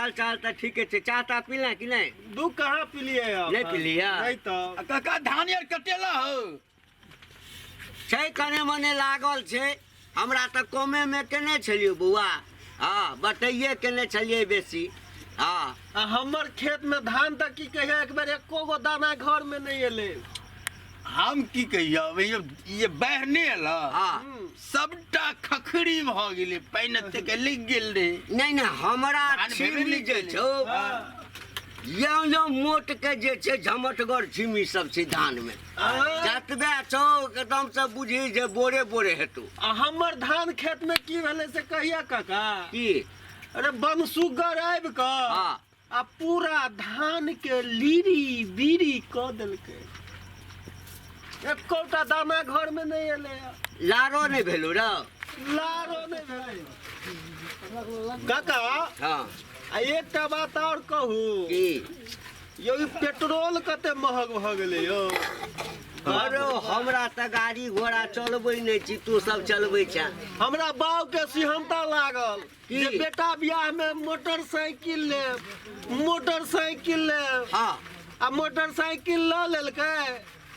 हाल चाल तऽ ठीके छै। चाह ताह पीले कि नहि? दू कहाँ पीलियै अब? नहि पीलियै? नहि तऽ। आ काका धान आर कटेला हो? छै, कने मने लागल छै। हमरा तऽ कमेमे केने छलियै बौआ, हँ, बटैये केने छलियै बेसी। हँ, आ हमर खेत में धान तऽ की कहिया एक बेर एको गो दाना घर में नहीं एलै। हम की कहियो, ई जे बाढ़ि नहि एल, सबटा खखड़ी भऽ गेलै, पानि एतेक लागि गेल रहै। नहि नहि, हमरा धान भेबे छिमी नहि जे केलै। छौ, यौ यौ, मोट के जे छै झमटगर छिमी सब छै धान में, जतबे छौ एकदम से बुझी जे बोरे बोरे हेतौ। आ हमर धान खेत में की भेलै से कहिया काका? की? अरे बनसुगर आबि कऽ आ पूरा धान के लीरी बीरी कऽ देलकै, एकोटा दाना घर में नहीं एलै। लारो नहि भेलौ रौ? लारो नहि भेलै काका। हँ। आ एकटा बात और कहू। की? यौ, ई पेट्रोल कते महग भऽ गेलै यौ? अरे हमरा तऽ गाड़ी घोड़ा चलबै नहि छी, तू सब चलबै छे। हमरा बाप के सिहंता लागल की? जे बेटा बियाह में मोटरसाइकिल लेब, मोटरसाइकिल लेब। आ मोटरसाइकिल लऽ लेलकै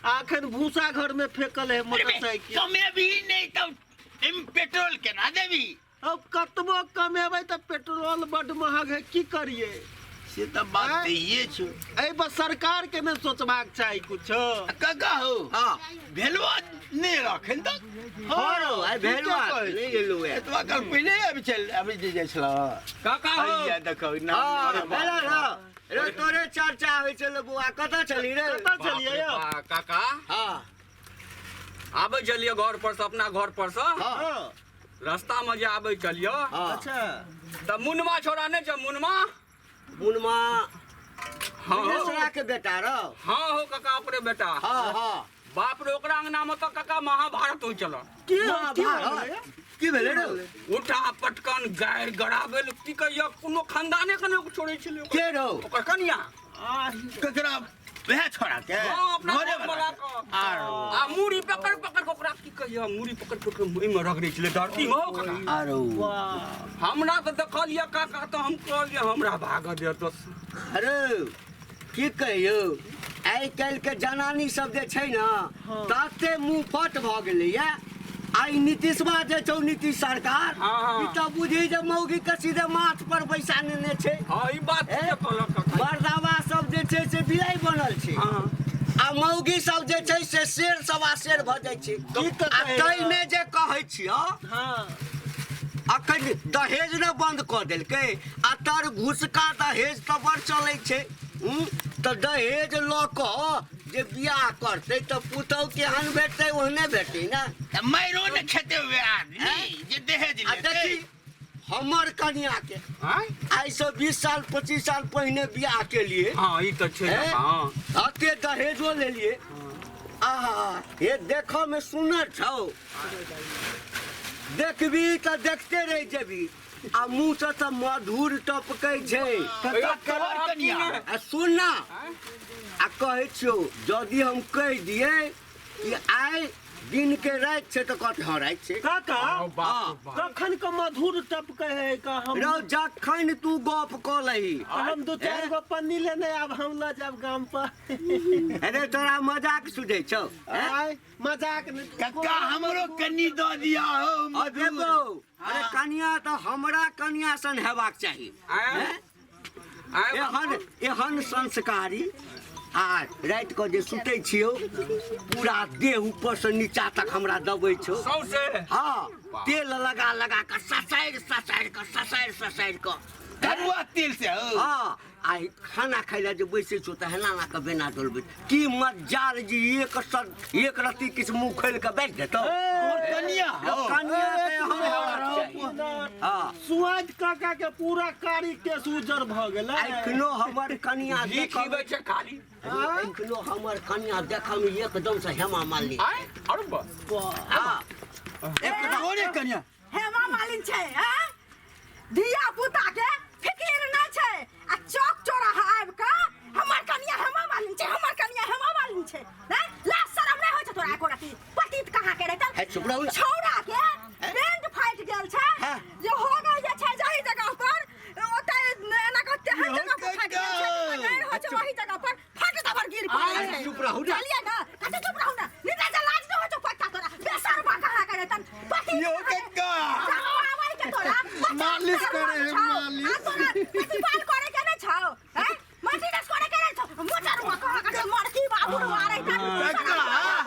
आ अखन भूसा घर में फेकल है मोटरसाइकिल। कमेबही नहि तब एहिमे पेट्रोल केना देबही? अब कतबो कमेबै तऽ पेट्रोल बड्ड महग है, की करियै? से तऽ बात आँय? सहिए छौ। एहि पर सरकार के ने सोचबाक चाही कुछो। आ काका हो, हँ, भेलवा नहि रखन तक। हँ रौ, आइ ठीके भेलवा कहै नहि एलौ हे। एतबा काल पहिले आबि चल आबि जे जाइ छलऽ। काका हो। हैया देखो ना। हँ, भेला रौ। रे तोरे चर्चा होइ छलै बौआ, कतऽ छली रे? कतऽ छलियै यौ? बाप रे बा, काका, हँ। आबै छलियै घर पर से, अपना घर पर से। हँ। रास्ता में जे आबै छलियै, हँ। तऽ मुनमा छोड़ा नहि छै, मुनमा? मुनमा? हँ हो। मिश्रा के बेटा रौ? हँ हो काका, ओकरे बेटा। हँ हँ। बाप रे, ओकरा अंगना में तऽ काका महाभारत होइ छल। की की महाभारत? भेलै? की भेलै रौ? उठा पटकन गारि गराबै लए, की कहियो, कोनो खानदाने के नहि छोड़ै छलै ओकर। के रौ? ओकर कनिया। ककरा, वएह छोड़ा के? हँ, अपना घरे घर वाला वाला के? के। आरो आ मूड़ी पकड़ पकड़ के ओकरा की कहियो, मूड़ी पकड़ पकड़ के मुँह में रगड़ै छलै धरती में हो काका। आरो हमरा तऽ देखलियै काका तऽ हम कहलियै हमरा भागऽ दे तऽ। अरे की कहियौ, आइ काल्हि के जनानी सब जे छै ने, तते मुँह फट भऽ गेलैया। आइ नीतीशवा जे छौ, नीतीश सरकार, हँ, हँ। ई तऽ बुझी जे मौगी के सीधे माथ पर बैसा नेने छै। हँ, ई बात ए? ठीके कहलक काका। मर्दावा सब जे छै से बिलाइ बनल छै हँ। आ मौगी सब जे छै से शेर सवा शेर भऽ जाइ छै। की तऽ आ कहै ताहिमे जे कहै छियौ, अखन दहेज ने बंद कऽ देलकै आ तर घुसका दहेज तऽ बड़ चलै छै। तऽ दहेज लऽ कऽ जे बियाह करतै तऽ पुतहु केहन भेटतै? ओहने भेटतै ने। तऽ मारियो ने खेते हुए आदमी जे दहेज आ लेतै। देखी, हमर कनिया के आँय? आइसँ 20 साल 25 साल पहिने बियाह केलिए। हँ, ई तऽ छै। ए? हँ। अते दहेजो लेलिए। आहा हे, देखऽ में सुनर छौ, देखबी तऽ देखते रहि जेबी आ मुँह से तऽ मधुर टपकै छै। कका, तोहर कनिया? आ सुन ना, आ कहै छियौ, यदि हम कहि दियै कि आइ दिन के राति छै तऽ कहत हँ, राति छै। काका, बाप रे बाप। कखन के मधुर टपकै है का हम? रौ, जखन तू गप कऽ लही। हम दू चारि गो पन्नी लेने आब, हम लऽ जायब गाम पर। अरे तोरा मजाक सुझै छौ, हैं? आय, मजाक नहि। कक्का, हमरो कनी दऽ दिया हो अरे मधुर। बौ, अरे कनिया तऽ हमरा कनिया सन हेबाक चाही। आँय? हैं? आँय? एहन एहन संस्कारी, आ राति कऽ जे सुतै छियौ, पूरा देह ऊपर से नीचा तक हमरा दबै छौ। सौंसे? हँ, तेल लगा लगा कऽ, ससारि ससारि कऽ, ससारि ससारि कऽ। करुआ तेल से हो? हँ। आ खाना खाइ लए जे बैसै छौ तऽ हेना एना कऽ बेना डोलबै, की मजाल जी एक सर एक रत्ती किछु मुँह खोलि कऽ बैठ जेतौ। तोहर कनिया हो? कनिया तऽ एहन हेबाक चाही। हँ। सुआद काका के पूरा कारी केस उज्जर भऽ गेलै। एखनो हमर कनिया घी देखब खीबै छै खाली। एखनो हमर कनिया देखब एकदम से हेमा मालिनी। आँय? अरे बा। हँ, एकदम। तोरे कनिया हेमा मालिन छै? आँय, धिया पुता के फिकिर नहि छै आ चौक चौराहा आबि कऽ हमर कनिया हेमा मालिन छै, हमर कनिया हेमा मालिन छै। हैं, लाज शरम नहि होइ छै तोरा एको रति? पतित कहाँ के रहतै? हे, चुप रहू ने। छौड़ा के पेंट फाटि गेल छै हाँ। जे हो गेल जे छै जाहि जगह पर ओतऽ एना कऽ तेल रहितन पति यो कक्का। आबै के तोरा मालिश करे है, मालिश। आ तोरा प्रतिपाल करे के नै छौ हैं मल्टीनेस करे के नै छौ मोचरुआ कह के मरकी बाबू रुआ रहितन कक्का।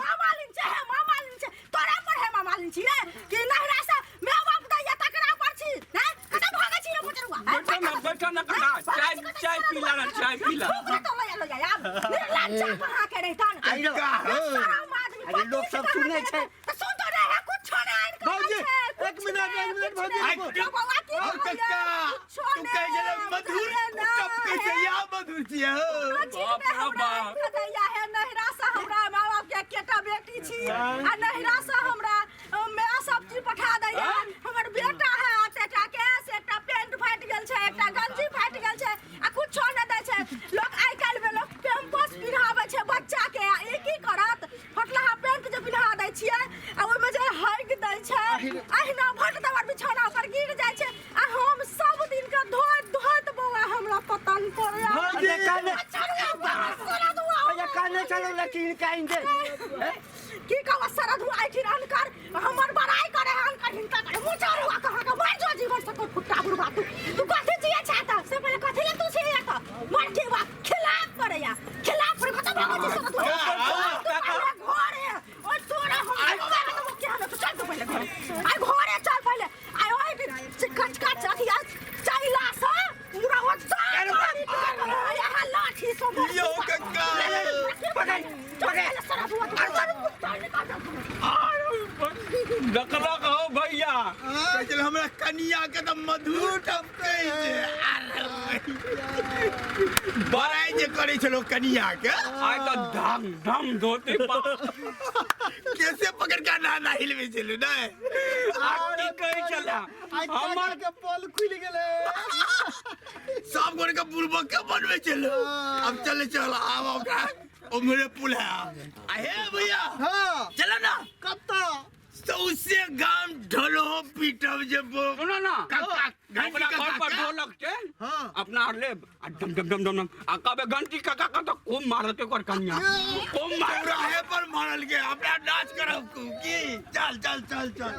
माँ मालिन छै हे माँ मालिन छै तोरा पर हे माँ मालिन छी रे कि नहिरा से my बाप दैया तकरा पर छी हैं कतऽ भागै छी रे मोचरुआ हैं? बैठो ना, बैठो ना काका, चाय चाय पी ला ना, चाय पी ला। ठोकरे तो लया लया आब निर्लज्ज कहाँ के रहितन आइरो। शरम आदमी अरे लोक सब सुनै छै। तऽ सुन तो रहे है कुछो नहि आनि कऽ भौजी, दै छै, एक मिनट, एक मिनट, भौजी, कुछ रुको। नहि। बौआ की और कहलियै? कक्का कुछो तू कहै छले नहि, मधुर बुझलियै ना। टपकै छै या मधुर छियै हो। कोनो चीज नहि हमरा बाप रे आनि कऽ दैया हे नहिरा से हमरा माय बाप के एकेटा बेटी छी आ नहिरा से हमरा my सब चीज पठा दैया हमर बेटा है एतेटा के से एकटा पेंट फाटि गेल छै एकटा गंजी फाटि गेल छै आ कुछो नहि दै छै लोक आइ काल्हि मे लोक पैम्पर्स पिन्हाबै छै बच्चा के आ ई की करत फटलाहा पेंट जे पिन्हा दै छियै आ ओहिमे जे हगि दै छै अहिना भट दबर बिछौना पर गिर जाइ छै आ हम सब दिन के धोइत धोइत बौआ हमरा पता नहि पड़ैया भौजी, अरे काने अरे काने चलो लकीन काइन दे की कहब सरधु आइठिन अनकर हमर बड़ाई करे अनकर हिनका करे मुचरुआ कहाँ के मर जो जीवन से कोई फुट्टा बुढ़बा तू तू कथी जिए छा त से पहिले कथी ले तू छिए त मर के बा खिलाफ करे या खिलाफ करे कत भागो छी सरधु तू पहिले घरे ओइ तोरा हम के हम चल तू पहिले घरे आइ घरे चल पहिले आइ ओइ कच कच अथी चैला से पूरा ओ चल यहाँ लाठी से यो कक्का। पकड़ पकड़ डकलक हो भैया कहै छलै हमरा कनिया के तऽ मधुर टपकै छै अरे बड़ाई जे करै छलो कनिया के आइ तऽ धम धम धोती पा कैसे पकड़ के ना ना हिलबै छलू नै आ की कहै छला आइ हमर काका के पोल खुलि गेलै सब गोरे के बुड़बक के बनबै छलू अब चले चल आब ओकरा उम्हरे पुल है आ हे भैया हाँ चलो ना कतऽ सौसे गाम ढोलो पीटब जे सुनो ना काका घंटी अपना घर पर काका ढोलक छै हाँ। अपना आर लेब आ डम डम डम डम डम आ कहबे घंटी काका का तऽ खूब मारत ओकर कनिया खूब मारत चौराहे पर मारल के अपना नाच करब की चल चल चल चल